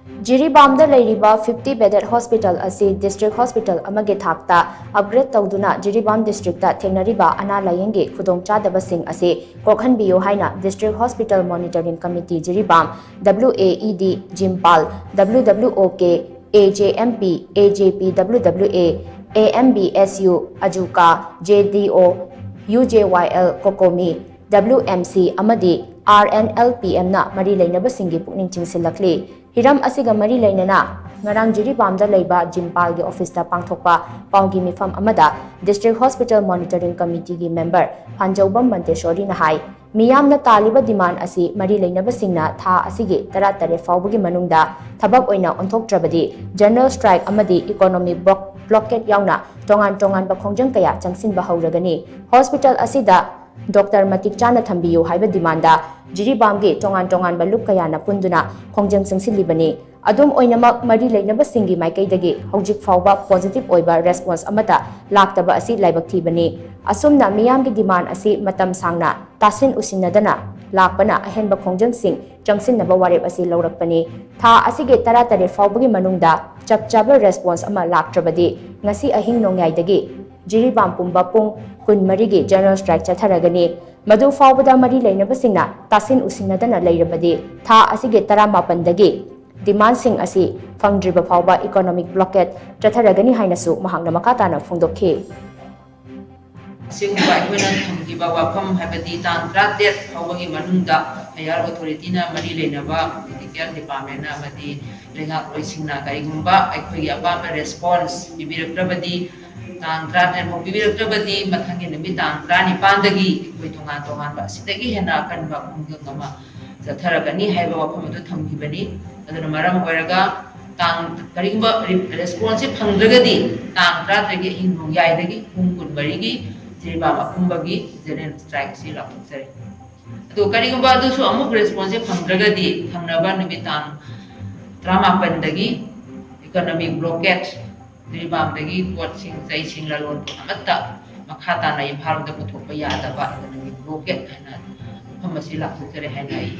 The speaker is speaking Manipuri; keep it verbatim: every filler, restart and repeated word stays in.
ꯖꯤꯔꯤꯕꯥꯝꯗ ꯂꯩꯔꯤꯕ fifty bedded hospital ꯑꯁꯤ district hospital ꯑꯃꯒꯤ ꯊꯥꯛꯇ upgrade ꯇꯧꯗꯨꯅ ꯖꯤꯔꯤꯕꯥꯝ districtꯇ ꯊꯦꯡꯅꯔꯤꯕ ꯑꯅꯥ ꯂꯥꯌꯦꯡꯒꯤ ꯈꯨꯗꯣꯡꯆꯥꯗꯕꯁꯤꯡ ꯑꯁꯤ ꯀꯣꯛꯍꯟꯕꯤꯌꯨ ꯍꯥꯏꯅ District Hospital Monitoring Committee Jiribam, W A E D ꯖꯤꯝꯄꯥꯜ, W W O K, A J M P, A J P W W A, A M B S U, AJUCA, J D O, U J Y L, COCOMI, W M C ꯑꯃꯗꯤ R N L P Mꯅ ꯃꯔꯤ ꯂꯩꯅꯕꯁꯤꯡꯒꯤ ꯄꯨꯛꯅꯤꯡ ꯆꯤꯡꯁꯤꯜꯂꯛꯂꯤ꯫ ꯍꯤꯔꯝ ꯑꯁꯤꯒ ꯃꯔꯤ ꯂꯩꯅꯅ ꯉꯔꯥꯡ ꯖꯤꯔꯤꯕꯥꯝꯗ ꯂꯩꯕ ꯖꯤꯝꯄꯥꯜꯒꯤ officeꯇ ꯄꯥꯡꯊꯣꯛꯄ ꯄꯥꯎꯒꯤ ꯃꯤꯐꯝ ꯑꯃꯗ District Hospital Monitoring Committeeꯒꯤ member ꯐꯥꯟꯖꯧꯕꯝ ꯃꯟꯇꯦꯁꯣꯔꯤꯅ ꯍꯥꯏ, ꯃꯤꯌꯥꯝꯅ ꯇꯥꯜꯂꯤꯕ demand ꯑꯁꯤ ꯃꯔꯤ ꯂꯩꯅꯕꯁꯤꯡꯅ ꯊꯥ ꯑꯁꯤꯒꯤ ꯇꯔꯥꯇꯔꯦꯠ ꯐꯥꯎꯕꯒꯤ ꯃꯅꯨꯡꯗ ꯊꯕꯛ ꯑꯣꯏꯅ ꯑꯣꯟꯊꯣꯛꯇ꯭ꯔꯕꯗꯤ general strike ꯑꯃꯗꯤ economic block-, blockade ꯌꯥꯎꯅ ꯇꯣꯉꯥꯟ ꯇꯣꯉꯥꯟꯕ ꯈꯣꯡꯖꯪ ꯀꯌꯥ ꯆꯪꯁꯤꯟꯕ ꯍꯧꯔꯒꯅꯤ꯫ Hospital ꯑꯁꯤꯗ doctor ꯃꯇꯤꯛ ꯆꯥꯅ ꯊꯝꯕꯤꯌꯨ ꯍꯥꯏꯕ demandꯗ ꯖꯤꯔꯤꯕꯥꯝꯒꯤ ꯇꯣꯉꯥꯟ ꯇꯣꯉꯥꯟꯕ ꯂꯨꯞ ꯀꯌꯥꯅ ꯄꯨꯟꯗꯨꯅ ꯈꯣꯡꯖꯪ ꯆꯪꯁꯤꯜꯂꯤꯕꯅꯤ꯫ ꯑꯗꯨꯝ ꯑꯣꯏꯅꯃꯛ, ꯃꯔꯤ ꯂꯩꯅꯕꯁꯤꯡꯒꯤ ꯃꯥꯏꯀꯩꯗꯒꯤ ꯍꯧꯖꯤꯛ ꯐꯥꯎꯕ positive ꯑꯣꯏꯕ response ꯑꯃꯠꯇ ꯂꯥꯛꯇꯕ ꯑꯁꯤ ꯂꯥꯏꯕꯛ ꯊꯤꯕꯅꯤ꯫ ꯑꯁꯨꯝꯅ ꯃꯤꯌꯥꯝꯒꯤ demand ꯑꯁꯤ ꯃꯇꯝ ꯁꯥꯡꯅ ꯇꯥꯁꯤꯟ ꯎꯁꯤꯟꯅꯗꯅ ꯂꯥꯛꯄꯅ ꯑꯍꯦꯟꯕ ꯈꯣꯡꯖꯪꯁꯤꯡ ꯆꯪꯁꯤꯟꯅꯕ ꯋꯥꯔꯦꯞ ꯑꯁꯤ ꯂꯧꯔꯛꯄꯅꯤ꯫ ꯊꯥ ꯑꯁꯤꯒꯤ ꯇꯔꯥꯇꯔꯦꯠ ꯐꯥꯎꯕꯒꯤ ꯃꯅꯨꯡꯗ ꯆꯞ ꯆꯥꯕ response ꯑꯃ ꯂꯥꯛꯇ꯭ꯔꯕꯗꯤ ꯉꯁꯤ ꯑꯍꯤꯡ ꯅꯣꯡꯌꯥꯏꯗꯒꯤ ꯖꯤꯔꯤꯕꯥꯝ ꯄꯨꯝꯕ ꯄꯨꯡ ꯀꯨꯟꯃꯔꯤꯒꯤ general strike ꯆꯠꯊꯔꯒꯅꯤ꯫ ꯃꯗꯨ ꯐꯥꯎꯕꯗ ꯃꯔꯤ ꯂꯩꯅꯕꯁꯤꯡꯅ ꯇꯥꯁꯤꯟ ꯎꯁꯤꯟꯅꯗꯅ ꯂꯩꯔꯕꯗꯤ ꯊꯥ ꯑꯁꯤꯒꯤ ꯇꯔꯥꯃꯥꯄꯟꯗꯒꯤ demandꯁꯤꯡ ꯑꯁꯤ ꯐꯪꯗ꯭ꯔꯤꯕ ꯐꯥꯎꯕ economic blockade ꯆꯠꯊꯔꯒꯅꯤ ꯍꯥꯏꯅꯁꯨ ꯃꯍꯥꯛꯅ ꯃꯈꯥ ꯇꯥꯅ ꯐꯣꯡꯗꯣꯛꯈꯤ꯫ ꯑꯁꯤꯒꯨꯝꯕ ꯑꯩꯈꯣꯏꯅ ꯊꯝꯈꯤꯕ ꯋꯥꯐꯝ, ꯍꯥꯏꯕꯗꯤ ꯇꯥꯡ ꯇꯔꯥꯇꯔꯦꯠ ꯐꯥꯎꯕꯒꯤ ꯃꯅꯨꯡꯗ higher authorityꯅ, ꯃꯔꯤ ꯂꯩꯅꯕ medical departmentꯅ ꯑꯃꯗꯤ ꯂꯩꯉꯥꯛꯂꯣꯏꯁꯤꯡꯅ ꯀꯔꯤꯒꯨꯝꯕ ꯑꯩꯈꯣꯏꯒꯤ ꯑꯄꯥꯝꯕ response ꯄꯤꯕꯤꯔꯛꯇ꯭ꯔꯕꯗꯤ, ꯇꯥꯡ ꯇꯔꯥꯇꯔꯦꯠ ꯐꯥꯎ ꯄꯤꯕꯤꯔꯛꯇ꯭ꯔꯕꯗꯤ, ꯃꯊꯪꯒꯤ ꯅꯨꯃꯤꯠ ꯇꯥꯡ ꯇꯔꯥꯅꯤꯄꯥꯟꯗꯒꯤ ꯑꯩꯈꯣꯏ ꯇꯣꯉꯥꯟ ꯇꯣꯉꯥꯟꯕ ꯑꯁꯤꯗꯒꯤ ꯍꯦꯟꯅ ꯑꯀꯟꯕ ꯈꯣꯡꯖꯪ ꯑꯃ ꯆꯠꯊꯔꯒꯅꯤ ꯍꯥꯏꯕ ꯋꯥꯐꯝ ꯑꯗꯨ ꯊꯝꯈꯤꯕꯅꯤ꯫ ꯑꯗꯨꯅ ꯃꯔꯝ ꯑꯣꯏꯔꯒ ꯇꯥꯡ, ꯀꯔꯤꯒꯨꯝꯕ responseꯁꯤ ꯐꯪꯗ꯭ꯔꯒꯗꯤ, ꯇꯥꯡ ꯇꯔꯥꯇꯔꯦꯠꯀꯤ ꯑꯍꯤꯡ ꯅꯣꯡꯌꯥꯏꯗꯒꯤ ꯄꯨꯡ ꯀꯨꯟꯃꯔꯤꯒꯤ ꯖꯤꯔꯤꯕꯥꯝ ꯑꯄꯨꯝꯕꯒꯤ general strikeꯁꯤ ꯂꯥꯎꯊꯣꯛꯆꯔꯤ꯫ ꯑꯗꯨ ꯀꯔꯤꯒꯨꯝꯕ ꯑꯗꯨꯁꯨ ꯑꯃꯨꯛ responseꯁꯦ ꯐꯪꯗ꯭ꯔꯒꯗꯤ, ꯊꯪꯅꯕ ꯅꯨꯃꯤꯠ ꯇꯥꯡ ꯇꯔꯥꯃꯥꯄꯟꯗꯒꯤ economic blockade, ꯖꯤꯔꯤꯕꯥꯝꯗꯒꯤ ꯄꯣꯠꯁꯤꯡ, ꯆꯩꯁꯤꯡ, ꯂꯂꯣꯟ ꯄꯣꯠ ꯑꯃꯠꯇ ꯃꯈꯥ ꯇꯥꯅ ꯏꯝꯐꯥꯜꯗ ꯄꯨꯊꯣꯛꯄ ꯌꯥꯗꯕ economic blockade ꯍꯥꯏꯅ ꯃꯐꯝ ꯑꯁꯤ ꯂꯥꯎꯊꯣꯛꯆꯔꯦ ꯍꯥꯏꯅ ꯑꯩ